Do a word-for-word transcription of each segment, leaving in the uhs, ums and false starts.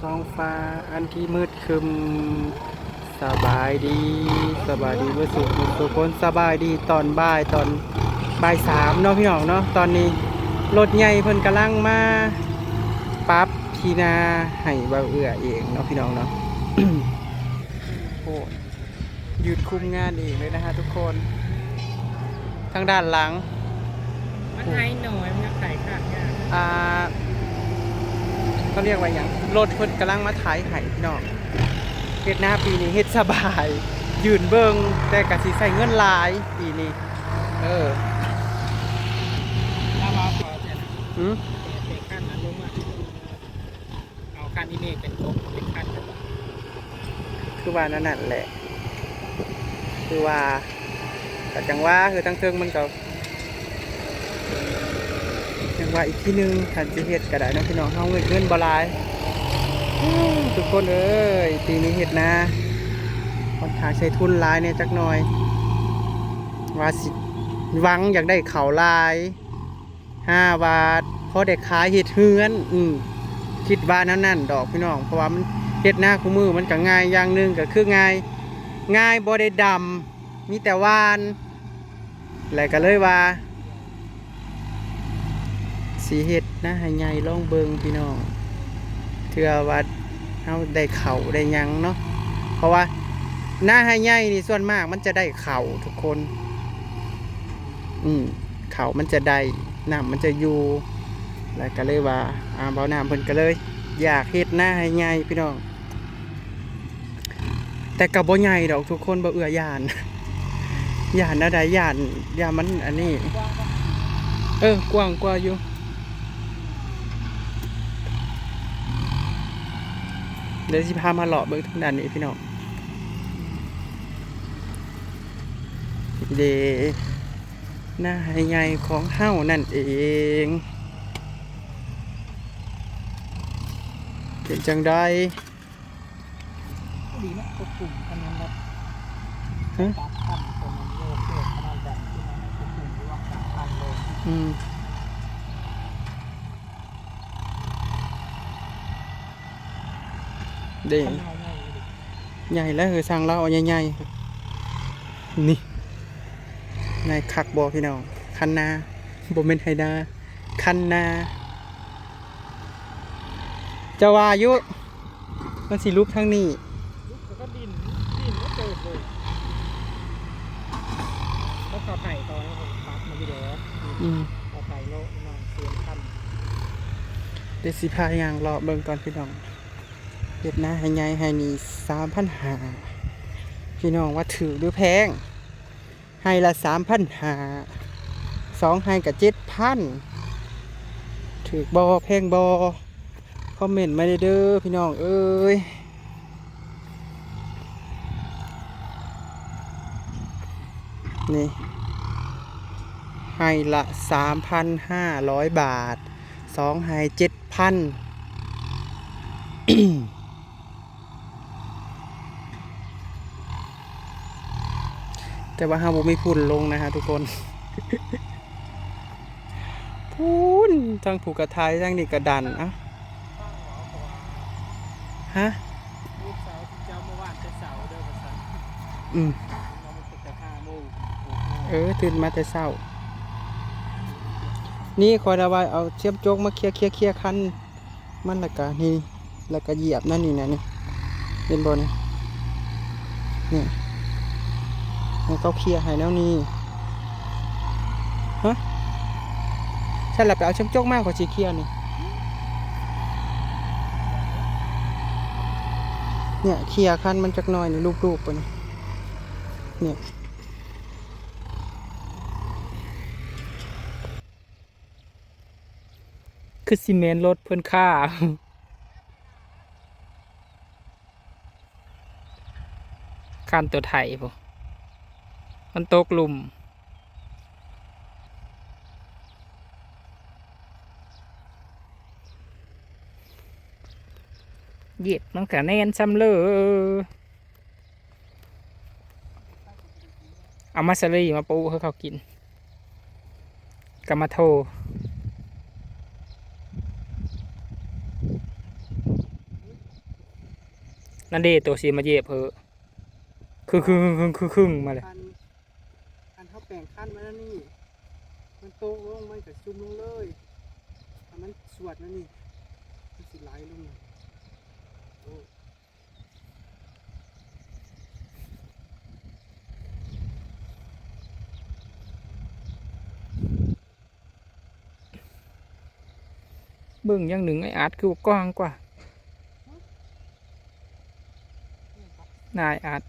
ท้องฟ้าอันที่มืดครึ้ม สบายดี สบายดีเบิดสุขทุกคน สบายดีตอนบ่าย ตอนบ่ายสามเนาะพี่น้องเนาะ ตอนนี้รถใหญ่เพิ่นกำลังมาปรับที่นาให้บ่าวเอื้อเองเนาะพี่น้องเนาะ โอ้ ยืนคุมงานเองเลยนะฮะทุกคน ทางด้านหลัง มันไถหน่อย มันไถข้างยาก อ่า เขาเรียกว่าหยัง รถเพิ่นกำลังมาไถให้พี่น้อง เฮ็ดนาปีนี้เฮ็ดสบาย ยืนเบิ่ง แต่กะสิใช้เงินหลายปีนี้ เออ แล้วว่าพอจะ หืม แต่แต่ขั้นนั้นลงมา เอาขั้นอีเมฆเป็นกบเป็นขั้นกัน คือว่านั่นนั่นแหละ คือว่า ก็จังว่า คือทั้งเทิงมันก็ จังว่าอีกทีหนึ่ง คันสิเฮ็ดก็ได้เนาะพี่น้อง เฮาเงิน เงินบ่หลาย ทุกคนเอ้ย ปีนี้เฮ็ดนา ค่อนข้างใช้ทุนหลายแหน่จักหน่อย ว่าสิหวังอยากได้ข้าวหลาย ห้าบาท พอได้ขายเฮ็ดเฮือน อืม คิดว่าแนวนั้นดอกพี่น้อง เพราะว่ามันเฮ็ดนาคู่มื้อมันก็ง่าย อย่างหนึ่งก็คือง่าย ง่ายบ่ได้ดำ มีแต่หว่าน แล้วก็เลยว่า สิเฮ็ดนาให้ใหญ่ลองเบิ่งพี่น้อง เทื่อว่าเฮาได้ข้าวได้หยังเนาะ เพราะว่านาให้ใหญ่นี่ส่วนมากมันจะได้ข้าวทุกคน อืม ข้าวมันจะได้ น้ำมันจะอยู่ แล้วก็เลยว่า อ่า บ่าวน้ำเพิ่นก็เลย อยากเฮ็ดนาให้ใหญ่พี่น้อง แต่ก็บ่ใหญ่ดอกทุกคน บ่าวเอื้อย้าน ย้านแนวใด ย้าน ย้านมันอันนี้ เออ กว้างกว่าอยู่ เดี๋ยวสิพามาเลาะเบิ่งทางด้านนี้พี่น้อง เด้ นาให้ใหญ่ของเฮานั่นเอง เป็นจังใด ดีนะควบคุมอันนั้นนะ ฮะ การตั้งตัวมันโยกเยกขนาดแบบที่มันควบคุมหรือว่าการตั้งเลย อืม เด้ คันเอาง่ายเลย ใหญ่แล้ว เออ สั่งลาวเอาใหญ่ๆ นี่ ใหญ่คักบ่พี่น้อง คันนา บ่แม่นไฮนา คันนา จะว่าอยู่ มันสิลุกทางนี้ ลุกแล้วก็ดิน ดินก็เติบเลย แล้วเขาไถตอนนั้นผมปักมาทีเดียว อืม เขาไถโลประมาณเซนพัน เดี๋ยวสิพาย่างเลาะเบิ่งก่อนพี่น้อง เฮ็ดนาให้ใหญ่ให้นี่สามพันห้า พี่น้องว่าถืกหรือแพง ไฮ่ละสามพันห้า สองไฮ่ก็เจ็ดพัน ถืกบ่ แพงบ่ คอมเมนต์มาเด้อพี่น้องเอ้ย นี่ ไฮ่ละสามพันห้าร้อยบาท สองไฮ่เจ็ดพัน แต่ว่าเฮาบ่มีพุ้นลงนะฮะทุกคน พุ้น ทั้งผู้กะไทย ทั้งนี่กะดัน เอ้า ฮะ ลูกสาวที่เจ้าเมื่อวานแต่เสาเด้อว่าซั่น อืม มันเป็นแต่ห้าโมง หกโมง เออ ตื่นมาแต่เช้า นี่ข้อยละว่าเอาเสียมจกมาเคลียร์ เคลียร์ เคลียร์คัน มันแล้วก็นี่ แล้วก็เหยียบนั่นนี่นะนี่ เห็นบ่นี่ นี่ มันก็เคลียร์ให้แนวนี้ ฮะ ฉันละไปเอาเสียมจกมา ข้อยสิเคลียร์นี่ เนี่ย เคลียร์คันมันจักหน่อยนี่ ลูบๆ ไปนี่ เนี่ย คือสิแม่นรถเพิ่นค่า คันตัวไถพุ้น มันตกหลุม เหยียบมันก็แน่นซ่ำเลย เอามาสลีมาปูให้เขากิน ก็มาโท นั่นเด้ ตัวสิมาเหยียบเหอะ คือคือคือคือคือมาเลย คัน คันเฮาแปลงคันมาแล้วนี่ มันตกลง มันก็จุ่มลงเลย ถ้ามันสวดแล้วนี่ มันสิไหลลง โอ้ เบิ่งอย่างหนึ่ง ไอ้อาร์ตคือว่ากว้างกว่า นายอาร์ต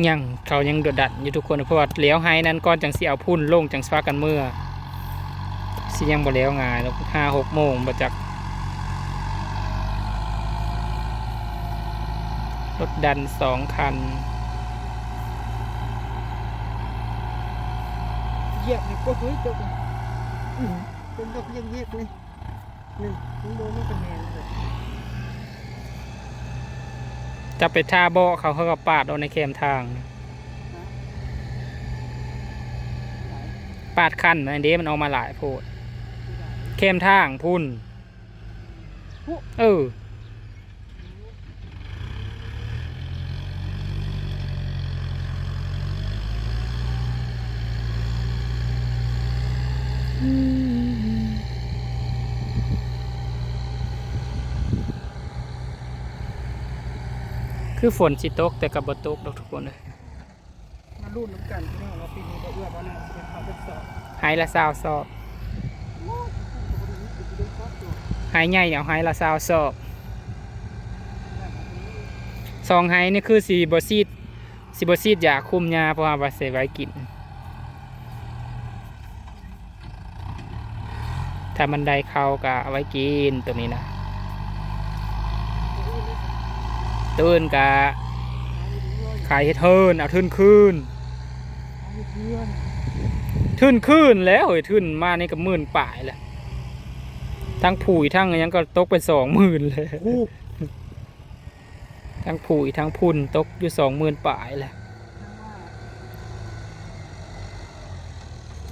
ยัง เขายังดันอยู่ทุกคน เพราะว่าแล้วไฮนั้นก่อนจังสิเอาพุ่นลง จังสิพากันเมือ สิยังบ่แล้วง่ายดอก ห้าหกโมงบ่จัก รถดันสองคัน เหยียบนี่ก็เฮ้ยเจ้า อืม เป็นดอกเยียกๆเลย นี่ มันโดนมันก็แหงเลย จะไปท่าเบาะเขา เขาก็ปาดเอาในแคมทาง ปาดคันอันเด้ มันออกมาหลายโพด แคมทางพุ่น เออ คือฝนสิตก แต่ก็บ่ตกดอกทุกคนเอ้ย มาลุ้นนำกันพี่น้อง ว่าปีนี้บ่เอื้อบ่หน้าสิได้เข้าจักสอบ ไฮละซาวสอบ ไฮใหญ่เอาไฮละซาวสอบ สองไฮนี่คือสิบ่ฉีด สิบ่ฉีดยาคุมหญ้า เพราะว่าไว้ใส่ไว้กิน ถ้ามันได้เข้าก็เอาไว้กินตัวนี้นะ ตื่นกะขายเฮ็ดเฮิรน เอาทุนคืน ทุนคืนแล้วเฮ้ย ทุนมานี่ก็หมื่นปลายแล้ว ทั้งปุ๋ยทั้งหยังก็ตกเป็นสองหมื่นแล้ว ทั้งปุ๋ยทั้งพุ่นตกอยู่สองหมื่นปลายแหละ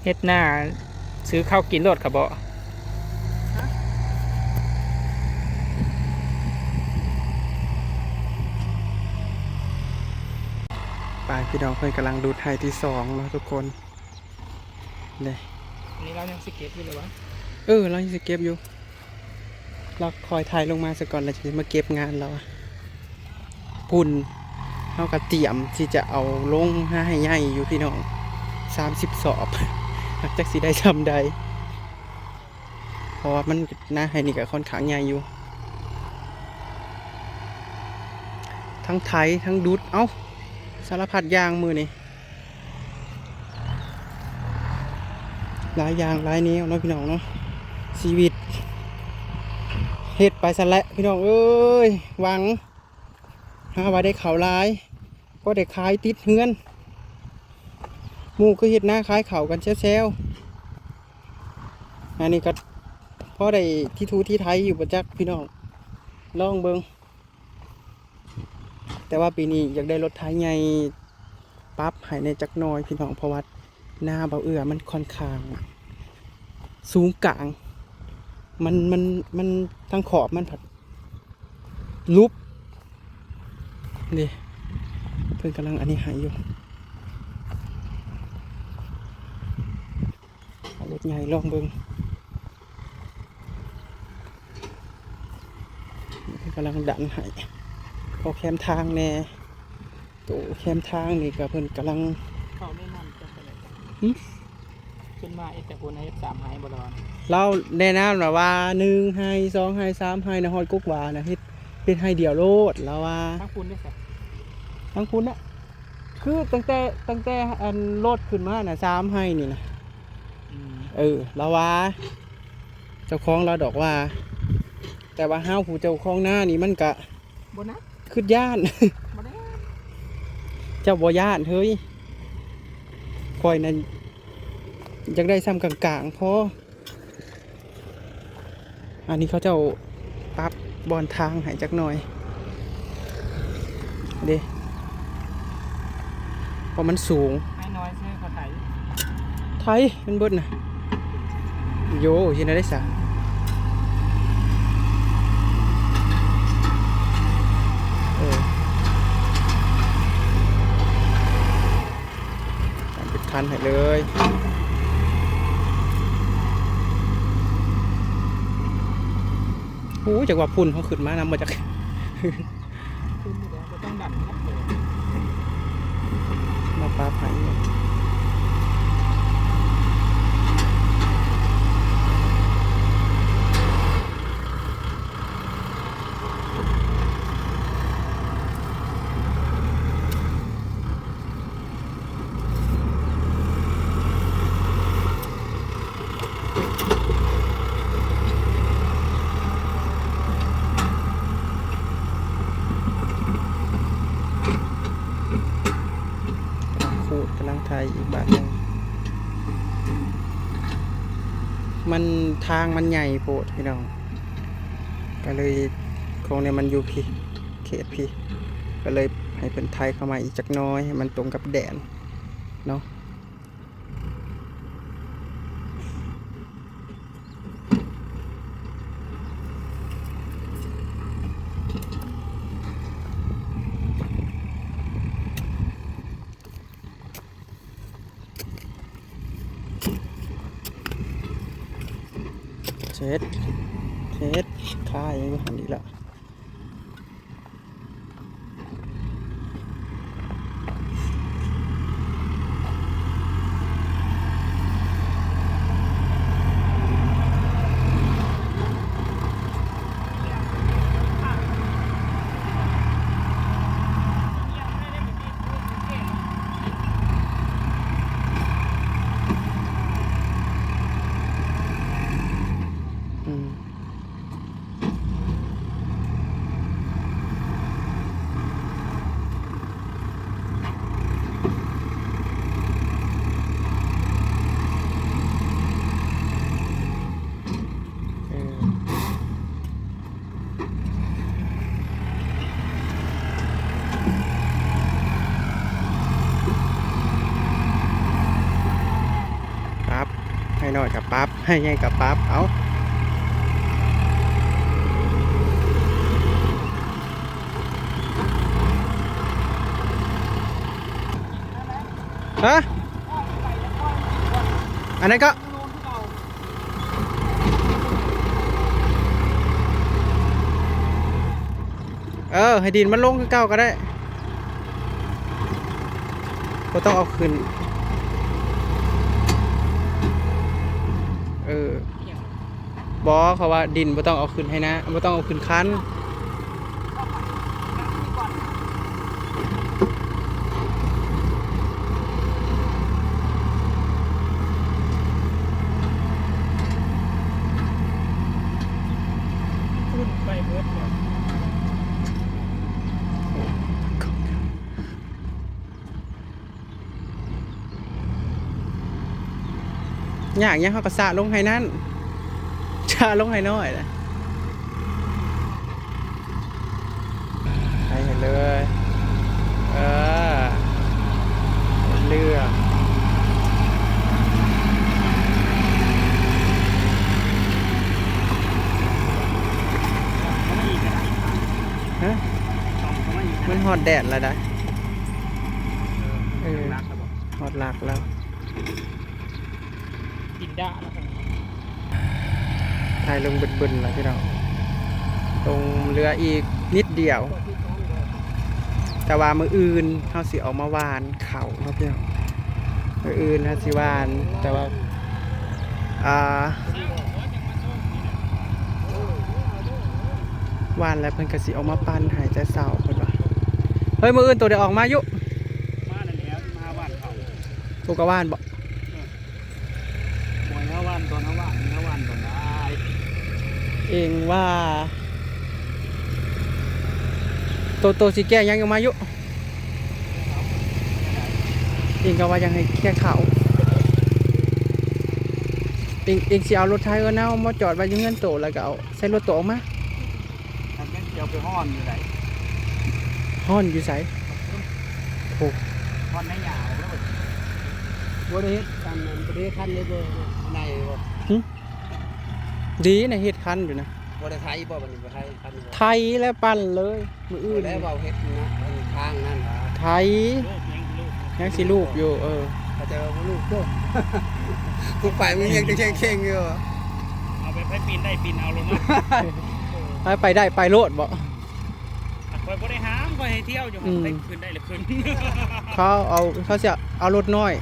เฮ็ดนาซื้อข้าวกินโลดค่ะบ่ ไปพี่น้อง เพิ่นกำลังดูดไฮที่สองเนาะทุกคน นี่ อันนี้เรายังสิเก็บอยู่เลยวะ เออ เรายังสิเก็บอยู่ เราคอยถ่ายลงมาซะก่อน แล้วจะมาเก็บงานเราอะ พุ่น เฮาก็เตรียมที่จะเอาลงหาให้ใหญ่อยู่พี่น้อง สามสิบสอบ จักสิได้ส่ำใด เพราะว่ามัน นาไฮนี่ก็ค่อนข้างใหญ่อยู่ ทั้งไถ ทั้งดูด เอ้า สารพัดอย่างมื้อนี้ หลายอย่างหลายแนวเนาะพี่น้องเนาะ ชีวิต เฮ็ดไปซั่นแหละพี่น้องเอ้ย หวัง หาว่าได้ข้าวหลาย พอได้ขายติดเฮือน หมู่คือเฮ็ดนาขายข้าวกันแซวๆ อันนี้ก็พอได้ที่ถูที่ไถอยู่บ่จักพี่น้อง ลองเบิ่ง แต่ว่าปีนี้อยากได้รถไถใหญ่ ปรับให้แหน่จักหน่อยพี่น้อง เพราะว่านาบ่าวเอื้อมันค่อนข้างสูงกลาง มัน มัน มันทางขอบมันผัดลุบ นี่ เพิ่นกำลังอันนี้ให้อยู่ เอารถใหญ่ลองเบิ่ง กำลังดันให้ พอแคมทางแหน่ โตแคมทางนี่ก็เพิ่นกำลัง เขาแนะนำจังได๋ หึ ขึ้นมาเฮ็ดแต่พุ่นให้เฮ็ดสามไฮบ่ดอน ลาวแนะนำน่ะว่าหนึ่งไฮ สองไฮ สามไฮนะ ฮอดกกหวานะ เฮ็ด เฮ็ดไฮเดียวโลด ลาวว่า ทางพุ่นเด้อ ทางพุ่นน่ะ คือตั้งแต่ ตั้งแต่อันรถขึ้นมาน่ะ สามไฮนี่นะ อืม เออ ลาวว่า เจ้าของลาวดอกว่า แต่ว่าเฮาผู้เจ้าของนานี่มันกะ บ่นะ คือย้าน บ่ได้ เจ้าบ่ย้านเฮ้ย ข้อยนั่นอยากได้ส่ำกลางๆ พอ อันนี้เขาเจ้าปรับ บอนทางให้จักหน่อยเด้ เพราะมันสูง ไอ้น้อยใช่เขาไถ ไถมันเบิดน่ะ โย เฮ็ดแนวใด๋ซะ เออ ตามเป็นคันให้เลย โอ้ จักว่าฝุ่นเขาขึ้นมานำบ่จัก มาปาไผ กำลังขูด กำลังไถอีกบาดหนึ่ง มัน ทางมันใหญ่โพดพี่น้อง ก็เลย ของเนี่ยมันอยู่พี้ เขตพี้ ก็เลยให้เพิ่นไถเข้ามาอีกจักหน่อย ให้มันตรงกับแดนเนาะ เช็ด เช็ด คาอยู่หั่นอีกละ อืม เออ ปรับ ให้น้อยก็ปรับ ให้ใหญ่ก็ปรับ เอา ฮะ อันนั้นก็ เออ ให้ดินมันลงคือเก่าก็ได้ บ่ต้องเอาขึ้น เออ บ่ เขาว่าดินบ่ต้องเอาขึ้นให้นะ บ่ต้องเอาขึ้นคัน ขึ้นไปเบิดเลย ยากหยัง เขาก็สระลงให้นั่น สระลงให้น้อยนะ ให้เลย เออ เรื่อง ฮะ มันฮอดแดนแล้วได้ เออ ฮอดหลักแล้ว กินดาแล้วกัน ถ่ายลงบึนๆแล้วพี่น้อง ตรงเหลืออีกนิดเดียว แต่ว่ามื้ออื่นเฮาสิออกมาหว่านข้าวเนาะพี่น้อง มื้ออื่นเฮาสิหว่าน แต่ว่า อ่า หว่านแล้วเพิ่นก็สิออกมาปั่นให้แต่เช้าเพิ่นว่า เฮ้ย มื้ออื่นโตได้ออกมาอยู่ มาแล้ว มาหว่านข้าว โตก็หว่านบ่ เออ บ่อยเฮาหว่านตอนเฮาหว่าน เฮาหว่านตอนได้ เองว่า โต โตสิแก้หยังออกมาอยู่ เองก็ว่ายังให้แก้ข้าว เอง เองสิเอารถไถเอิ้นเอามาจอดไว้อยู่เฮือนโต แล้วก็เอาใส่รถโตออกมา เจ้าไปฮ้อนอยู่ไหน ฮ้อนอยู่ไส โอ้ ฮ้อนในหยาบ่ได้เฮ็ดอันนั้น บ่ได้เฮ็ดคันเลยบ่ ในบ่ หึ ดีนะเฮ็ดคันอยู่นะ บ่ได้ไถบ่ บัดนี้บ่ไถคันบ่ ไถแล้วปั่นเลย มื้ออื่น บ่ได้เว้าเฮ็ดนะ อันทางนั่นล่ะ ไถ ยังสิลูกอยู่ เออ เข้าใจว่าบ่ลูกโต กูไปมึงยังจะเข่งๆอยู่ เอาไป ไปปีนได้ปีนเอาลงมา ไป ไปได้ไปโลดบ่ อ่ะ ข้อยบ่ได้ห้าม ข้อยให้เที่ยวอยู่ อืม ไปขึ้นได้หรือขึ้น เขาเอา เขาสิเอารถน้อย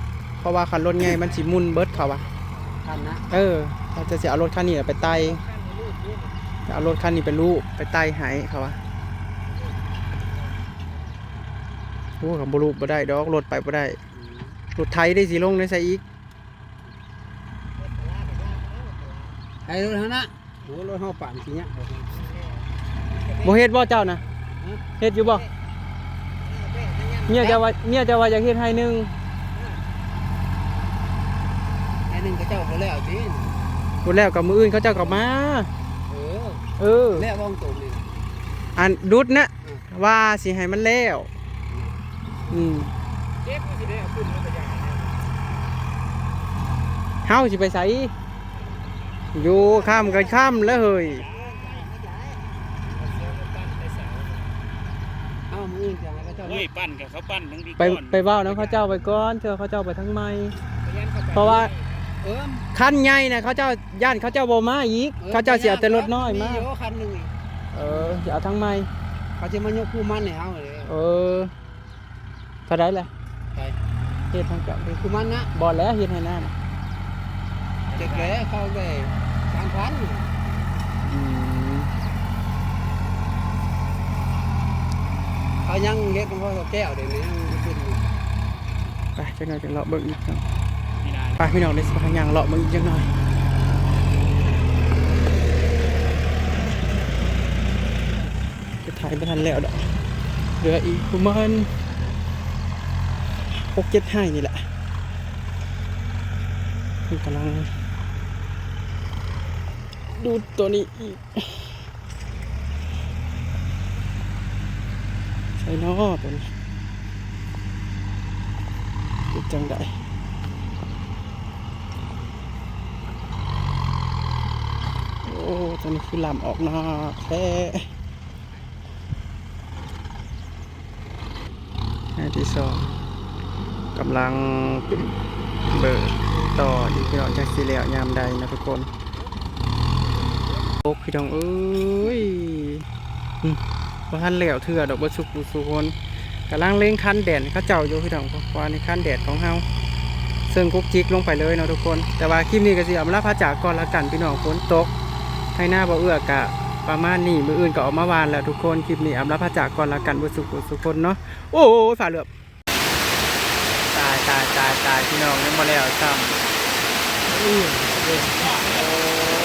เพราะว่าคันรถใหญ่มันสิหมุนเบิดเขาว่า คันนะ เออ เขาจะสิเอารถคันนี้ไปไต่ เอารถคันนี้ไปลูบ ไปไต่ให้เขาว่า โอ้ คันบ่ลูบบ่ได้ดอก รถไปบ่ได้ อืม รถไถได้สิลงได้ใส่อีก ไถรถหั่นนะ โอ้ รถเฮาปั่นสิเนี่ย บ่เฮ็ดบ่เจ้านะ ฮะ เฮ็ดอยู่บ่ เมียเจ้าว่า เมียเจ้าว่าอยากเฮ็ดไฮ่หนึ่ง ไฮ่หนึ่งเขาเจ้าบ่แล้วติ บ่แล้วก็มื้ออื่นเขาเจ้าก็มา เออ เออ แล้ววางตรงนี่ อันดุดนะ อืม ว่าสิให้มันแล้ว อืม เฮาสิไปไส อยู่ค่ำก็ค่ำแล้วเฮ้ย เอ้า มื้ออื่นจะให้เขาเจ้า โอ้ย ปั่นกับเขาปั่นทั้งที่ ไป ก่อน ไปเว้านำเขาเจ้าไปก่อน เทื่อเขาเจ้าไปทางใหม่ เพราะว่า เออ คันใหญ่น่ะเขาเจ้าย้านเขาเจ้าบ่มาอีก เออ เขาเจ้าสิเอาแต่รถน้อยมา มีอยู่คันหนึ่งอีก เออ สิเอาทางใหม่ เขาจะมายกคู่มันให้เฮาเลย เออ เท่าใดล่ะ ไป เฮ็ดให้เจ้า เป็นคู่มันนะ บ่แล้วเฮ็ดให้น้าน่ะ จักแหละ เขาได้สามพัน อืม เขายังเฮ็ดของเขาแก้วเดี๋ยวนี้ยังบ่ขึ้นอยู่ ไป จักหน่อยจักเลาะเบิ่งอีกเนาะ ไป พี่น้อง เดี๋ยวสิพาย่างเลาะเบิ่งอีกจักหน่อย จะไถบ่ทันแล้วดอก เหลืออีกประมาณหกเจ็ดไฮ่นี่แหละ นี่กำลังดูดตัวนี้อีก ใส่น้อตัวนี้ เป็นจังใด โอ้ ตัวนี้คือลำออกหน้าแท้ ไฮ่ที่สอง กำลังเบิกต่ออยู่พี่น้อง จักสิแล้วยามใดนะทุกคน ตกพี่น้องเอ้ย อืม บ่ทันแล้วเทื่อดอก เบิดสุขุสุคน กำลังเล็งคันแดดเขาเจ้าอยู่พี่น้อง เพราะว่านี่คันแดดของเฮา เซิ่งกุ๊กจิ๊กลงไปเลยเนาะทุกคน แต่ว่าคลิปนี้ก็สิอำลาพระจากก่อนละกันพี่น้อง ฝนตก ไฮ่นาบ่เอื้อกะประมาณนี้ มื้ออื่นก็ออกมาหว่านแล้วทุกคน คลิปนี้อำลาพระจากก่อนละกัน เบิดสุขุสุคนเนาะ โอ้ย ฟ้าเหลือบ ตาย ตาย ตาย ตาย พี่น้อง ยังบ่แล้วซ้ำ โอ้